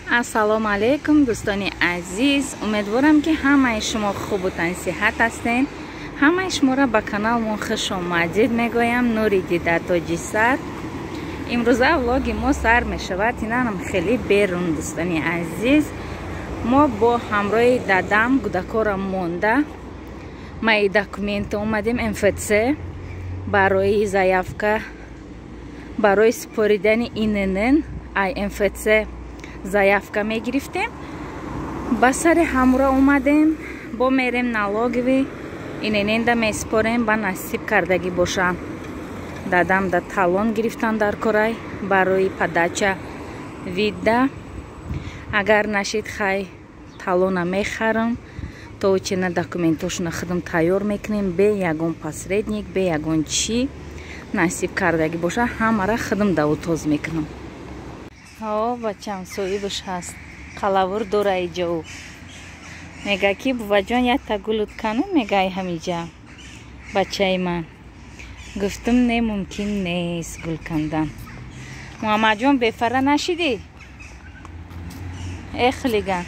Ассалому алайкум дӯстони азиз, умедворам ки ҳамаи шумо хубу тансиҳат ҳастед. Ҳамаи шуморо ба каналмон хуш омадед мегӯям. Нури дида тоҷисар. Имрӯза влоги мо сар мешавад. Инанам хеле берун дӯстони азиз. Мо бо ҳамроҳи дадам гудакора монда маи документ омадем МФЦ барои заявка, барои супоридани ИНН ай МФЦ заявка мегирифтем. Ба сари ҳамро омадем, бо мерем налогови ИНН-да месупорем, ба насиб кардагӣ боша. Дадам да талон гирифтан дар корай барои подача видда. Агар нашид хай талона мехарам, то чена документошона худам тайёр мекунем, бе ягон посредник, бе ягон чӣ. Насиб кардагӣ боша, ҳамара худам давутоз мекунам. Ҳо, бачам соҳибаш ҳаст, қалавур дора иҷо. Мега ки буваҷон якта гулут кану, мегай ҳамиҷа бачаи ман. Гуфтум не, мумкин нест гул кандан. Муҳаммадҷон бефара нашидӣ? Э хулиган,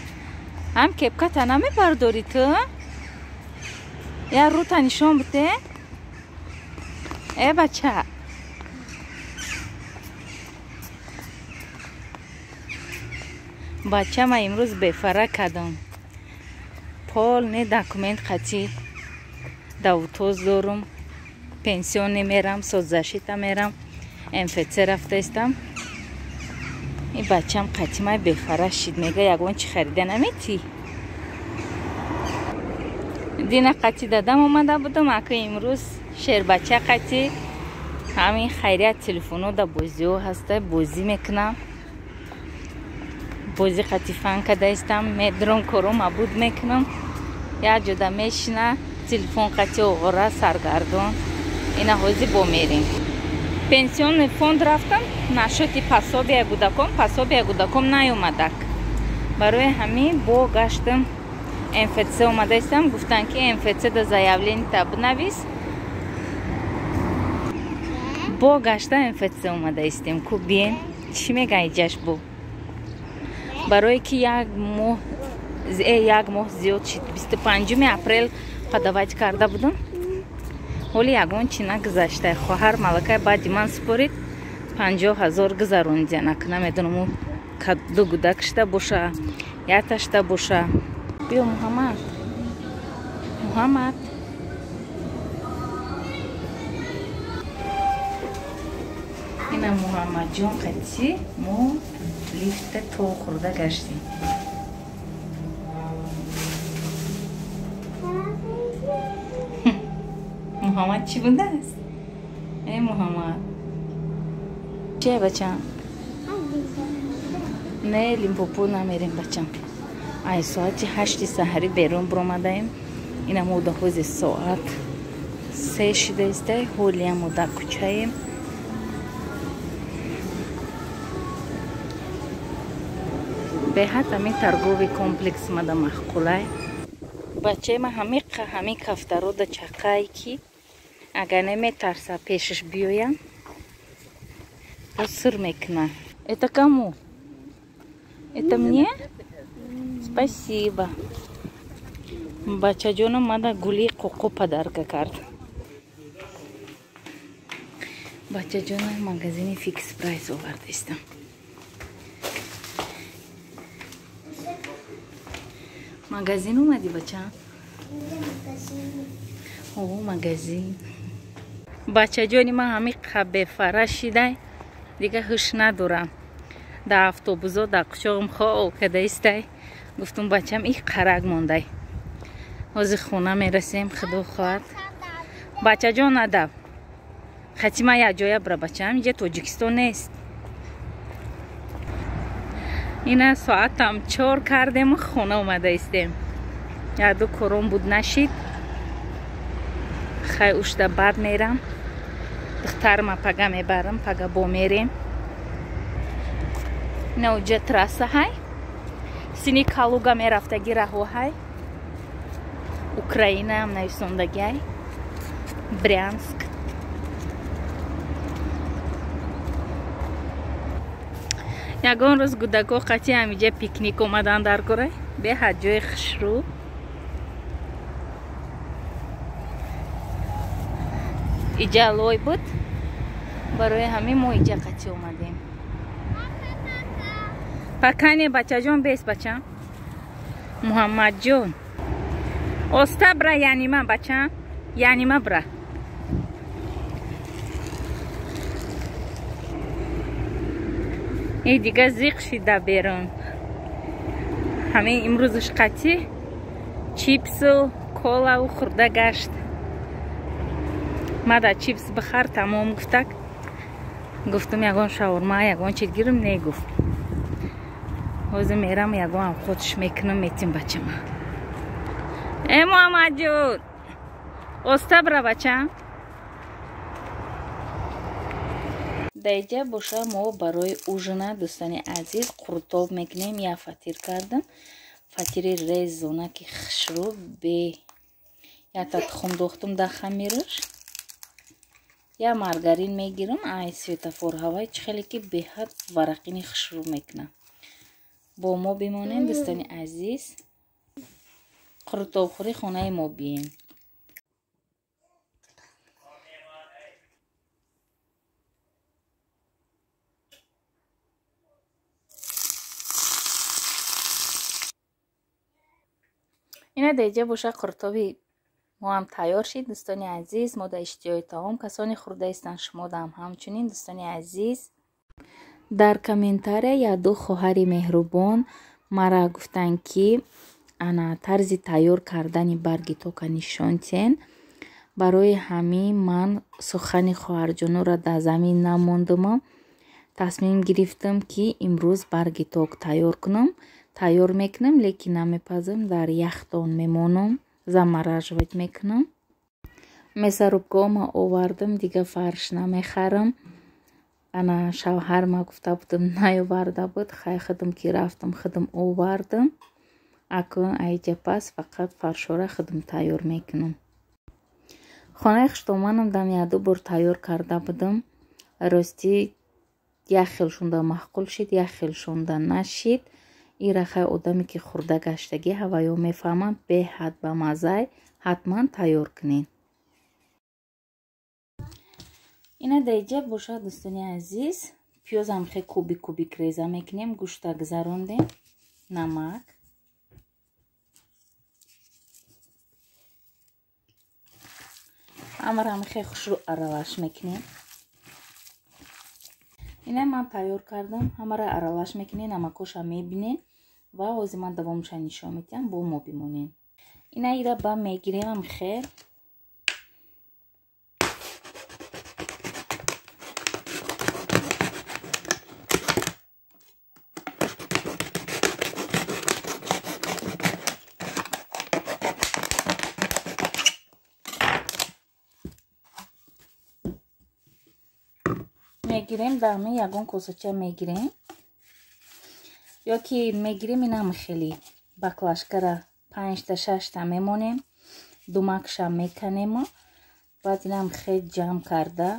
ҳам кепката намебардорӣ ту? Я рута нишон буте? Э бача. Бачама имрӯз бефара кардам. Полный документ қатӣ давутоз дорум. Пенсионе мерам, соцзащита мерам, МФЦ рафтаистам. Ин бачам қатимай бефара шид. Мега ягон чӣ харида наметӣ? Дина қатӣ дадам омада будам, ака имрӯз шербача қатӣ ҳамин хайрият телефоно да бозиҳо ҳаста, бозӣ мекунам. Бозӣ қатӣ фан кадаистам, медром кором абуд мекунам. Як ҷода мешина, телефон қатӣ оғора саргардон. Ина ҳозир бо мерем. Пенсионный фонд рафтам, нашоти пособия гудаком, пособия гудаком наёмадак. Барои ҳамин бо гаштам МФЦ омадаистам, гуфтанд ки МФЦ да заявленита бинавис. Бо гашта МФЦ омадаистем. Ку бием, чӣ мега иҷаш бо? Барое ки як моҳ зиёд шид. 25 апрел подавать карда будам. Ҳоли ягон чӣ нагузашта. Хоҳар малакай баъди ман супорид 50 000 гузаронидя. Нака намедонам ду гудакшта боша, яташта боша. Биё Муҳаммад. Муҳаммад. Ина Муҳаммадҷон қатӣ мо лифта то хӯрда гаштем. Муҳаммад чӣ будааст? Э Муҳаммад. Чия бачам? Не, Лимпопо намерем бачам. Ай соати 8 саҳарӣ берун биромадаем. Ина мо ҳози соат 3 шидаистай, ҳолиам мо дар кӯчаем. Беҳад ҳамин торговый комплекс мада маъқулай. Бачаи ман ҳамин кафтаро да чақае ки агар неметарса пешаш биёям, бо сир мекуна. Это кому? Это мне? Спасибо. Бачаҷонам мада гули қоқо подарка кард. Бачаҷонам магазини Фикс Прайс овардаистам. Магазин омадӣ бача? О, магазин. Бачаҷони ман ҳамин бефара шидай, дига ҳуш надорам. Дар автобусо дар қучоғам хоб кадаистай. Гуфтум бачам их қарак мондай. Ҳозир хона мерасем, худо хоҳад. Бачаҷон адаб. Хатима як ҷоя бира бачам, инҷа Тоҷикистон нест. Ина соатам 4 кардем, хона омадаистем. Як ду кором буд нашид. Хай ушда баъд мерам. Духтарма пага мебарам, пага бо мерем. Ина уҷа трасса ҳай. Сини Калуга мерафтаги раҳо ҳай. Украинаам нависондаги ҳай. Брянск. Ягон рӯз гудако қати ҳамиҷа пикник омадан дар кора. Беҳад ҷои хушрӯ. Иҷа лой буд. Барои ҳамин мо иҷа қати омадем. Пакане бачаҷон бес бачам. Муҳаммадҷон. Оста бра янима бачам. Янима бра. И дига зиқ шида берун. Ҳамин имрӯзш қати чипсу колаву хӯрда гашт. Мада чипс бихар тамом гуфтак. Гуфтум ягон шаурма, ягон чиз гирим, не гуфт. Ҳозир мерам ягон авқотш мекунам, метим бачама. Э Муҳаммадҷон, оста бра бачам. Даиҷа боша мо барои ужина дӯстони азиз қурутоб мекунем. Я фатир кардам. Фатири резона ки хушрӯ бе якта тухм дохтум дар хамираш. Я маргарин мегирам, ай светофор ҳавай чӣ хеле ки беҳад варақини хушрӯ мекунам. Бо мо бимонем дӯстони азиз. Қурутобхӯри хонаи мо бием. Ина даиҷа боша қурутоби мо ҳам тайёр шид дӯстони азиз. Мо дар иштиҳои таом касоне хӯрдаистанд, шумо дам ҳамчунин дӯстони азиз. Дар комментария яду хоҳари меҳрубон мара гуфтанд ки ана тарзи тайёр кардани барги тока нишон тиҳен. Барои ҳамин ман сухани хоҳарҷонора дар замин намондуму тасмим гирифтам ки имрӯз барги ток тайёр кунам. Тайёр мекунам, лекин намепазам, дар яхдон мемонам, замораживать мекунам. Мясорубкаома овардам, дига фарш намехарам. Ана шавҳарма гуфта будам, наёварда буд. Хай худам ки рафтам, худам овардам. Акун айҷа пас фақат фаршора худам тайёр мекунам. Хонаи хуштоманам дам яду бор тайёр карда будам. Ростӣ як хел шунда маъқул шид, як хел шунда нашид. Ира хай одаме ки хӯрда гаштагӣ ҳаваё мефаҳманд, беҳад ба маззай, ҳатман тайёр кунед. Ина даиҷа бошад дӯстони азиз, пиёзам хе кубик кубик реза мекунем, гӯшта гузарондем, намак, ҳамарам хе хушрӯ аралаш мекунем. Ина ман тайёр кардам, ҳамара аралаш мекунем, намакоша мебинем ва ҳозир ман давомша нишон медиҳам, бо мо бимонем. Ина ира ба мегирем хе. Мегирем дами ягон косача мегирем. Ё ки мегирем инам хеле баклажкара 5 та 6 та мемонем, думакша меканем, баъд инам хел ҷамъ карда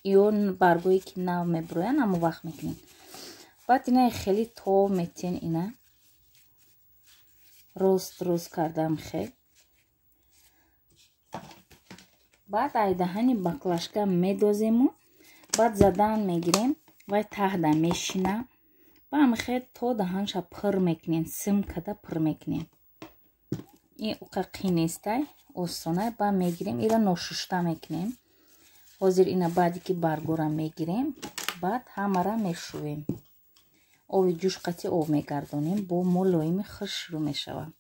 ё баргое ки нав мебуроянд ҳамо вақт мекунем. Баъд ина хеле тов метен, ина рост рост кардам хел. Баъд ай даҳани баклажка медозему, баъд задан мегирем, вай таҳда мешина. Ба ҳамихел то даҳанша пур мекунем, сим када пур мекунем. Ин уқа қин нестай, осонай. Ба мегирем, ира ношушта мекунем. Ҳозир ина баъде ки баргора мегирем, баъд ҳамара мешӯвем. Оби ҷӯш қатӣ об мегардонем, бо мулоими хушрӯ мешавад.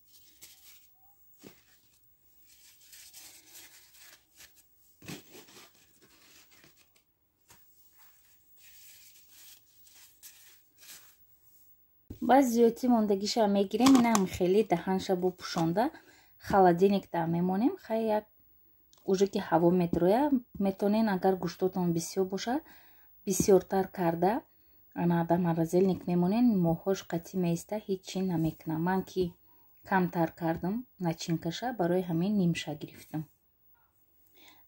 Баъд зиёдтӣ мондагиша мегирем, инам хеле даҳанша бо пӯшонда холодильникда мемонем. Хай як уже ки ҳаво медроя, метонен агар гӯштотон бисёр бошад, бисёртар карда ана дар морозильник мемонен, моҳош қатӣ меиста, ҳеҷ чӣ намекунам. Ман ки камтар кардам начинкаша, барои ҳамин нимша гирифтам.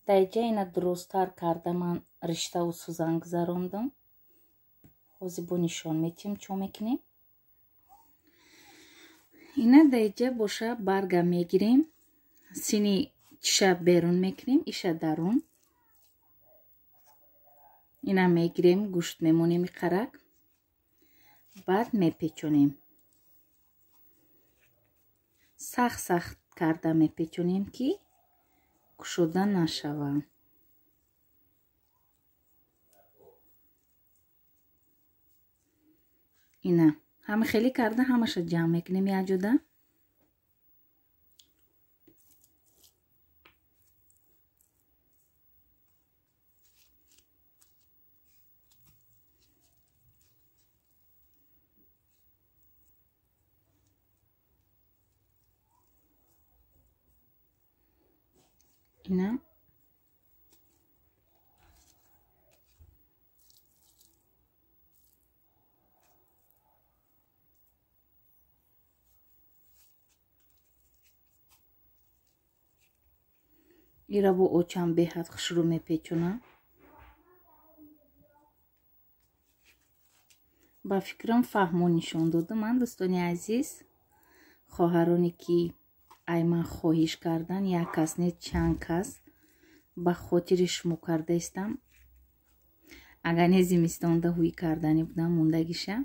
Дар иҷа ина дурусттар карда ман риштаву сӯзан гузарондам. Ҳозир бо нишон метиҳем чо мекунем. Ина даиҷа боша барга мегирем, сини чиша берун мекунем, иша дарун. Ина мегирем, гӯшт мемонем иқарак, баъд мепечонем. Сахт сахт карда мепечонем, ки кушода нашава. Ина ҳама хеле карда ҳамаша ҷамъ мекунем якҷода. Ина ира бо очам беҳад хушрӯ мепечонам. Ба фикрам фаҳмо нишон додам ман, дӯстони азиз. Хоҳароне ки ай ман хоҳиш кардан, як кас не чанд кас, ба хотири шумо карда истам. Агар не зимистонда ҳуй кардани будам мондагиша.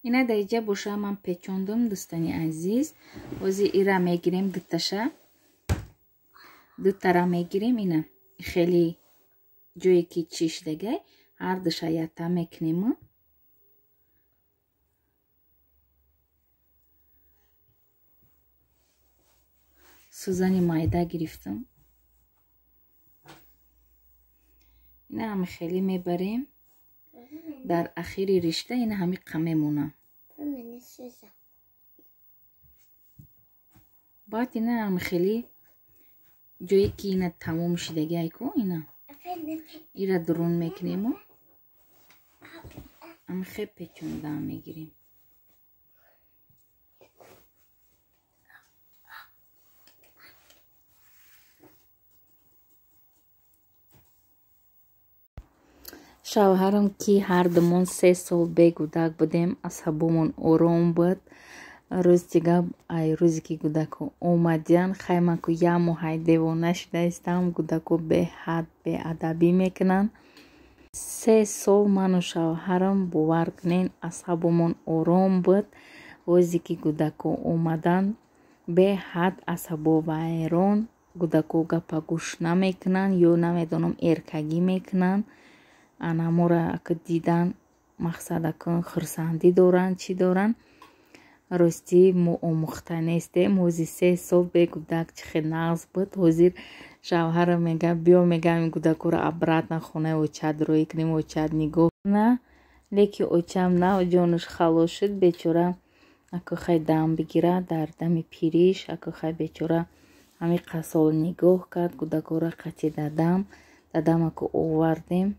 Ина даиҷа боша ман печондум, дӯстони азиз. Ҳозир ира мегирем дуташа. Дутара мегирем. Ина хеле ҷое ки чиш дагай, ҳар душа ята мекунем. Сӯзани майда гирифтам. Ина ҳами хеле мебарем. Дар ахири ришта ина ҳами қа мемонам. Баъд ина ҳами хеле ҷое ки ина тамом шидаги айко, ина ира дурун мекунему ҳами хел печонда мегирем. Шавҳарам ки ҳардумон 3 сол бегудак будем, асабомон ором буд. Рӯз дига ай рӯзе ки гудако омадиян, хаймаку як моҳай девона шуда истам, гудако беҳад беадабӣ мекунанд. 3 сол ману шавҳарам, бовар кунен, асабомон ором буд. Рӯзе ки гудако омадан, беҳад асабо вайрон, гудако гапа гӯш намекунанд ё намедонам эркагӣ мекунанд. Ана моро ака дидан мақсад акун хурсандӣ доранд, чӣ доранд. Ростӣ мо омӯхта нестем. Ҳозир 3 сол бегудак чӣ хел нағз буд. Ҳозир шавҳарам мега биё, мега ин гудакоро обратно хонаи очат роӣ кунем, очат нигоҳ куна. Леки очам нав ҷонаш халос шуд, бечора аку хай дам бигира дар дами пириш, аку хай бечора ҳамин қасол нигоҳ кард гудакоро қати дадам. Дадам аку овардем.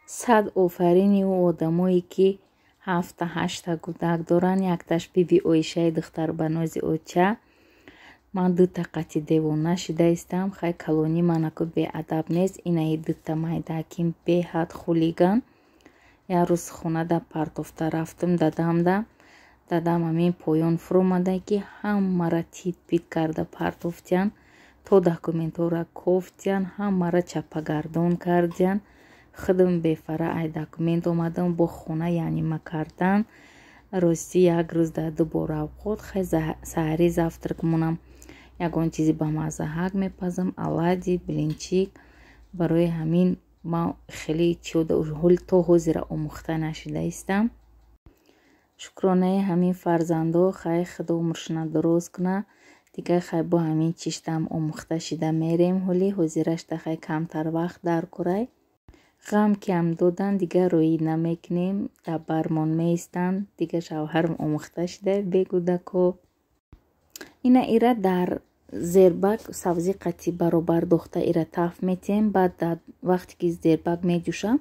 100 офарини ӯ одамое ки 7-8 гудак доранд. Якташ биби Оишаи духтарбанози оча. Ман дута қати девона шида истам. Хай калони манаку беадаб нест. Инаи дута майдаким беҳад хулиган. Як рӯз хонада партофта рафтам дадамда. Дадам ҳамин поён фуромада ки ҳамара тит-пит карда партофтиян, то документҳоро кофтиян, ҳамара чапагардон кардиян. Худам бефара ай документ омадам бо хона яънима кардан. Ростӣ як рӯз дар ду бора авқот хай саҳари завтрак монам, ягон чизи бамаззаҳак мепазам, оладьи, блинчик. Барои ҳамин ман хеле чиёда то ҳозира омӯхта нашида истам. Шукронаи ҳамин фарзандо, хай худо умршона дуруст куна. Дигар хай бо ҳамин чиштам омӯхта шида мерем. Ҳоли ҳозирашта хай камтар вақт дар курай. Ғам кам додан дигар роӣ намекунем, дар бармон меистанд. Дигар шавҳарам омӯхта шида бегудако. Ина ира дар зербак сабзи қатӣ баробар дохта ира таф метиҳем. Баъд дар вақте ки зербак меҷӯша,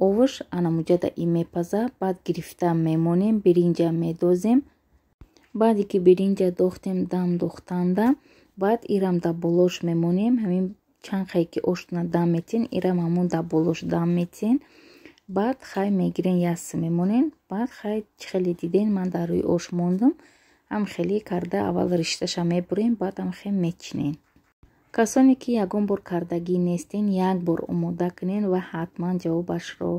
овош анамуҷада и мепаза. Баъд гирифта мемонем, биринҷа медозем. Баъде ки биринҷа дохтем, дам дохтанда, баъд ирам дар болош мемонем. Ҳамин Чанд хае ки оштона дам метин, ирам ҳамун дар болош дам метин. Баъд хай мегирен, ясси мемонен. Баъд хай, чӣ хеле диден, ман дар рӯи ош мондам. Ҳам хеле карда аввал ришташа мебурем, баъд ҳам хел мечинен. Касоне ки ягон бор кардагӣ нестен, як бор омода кунен ва ҳатман ҷавобашро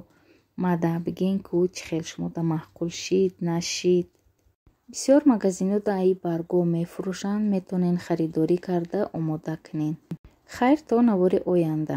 мада бигӯен, ку чӣ хел шумода маъқул шид, нашид. Бисёр магазинҳо дар ин баргҳо мефурӯшанд, метавонен харидорӣ карда омода кунен. Хайр, то навори оянда.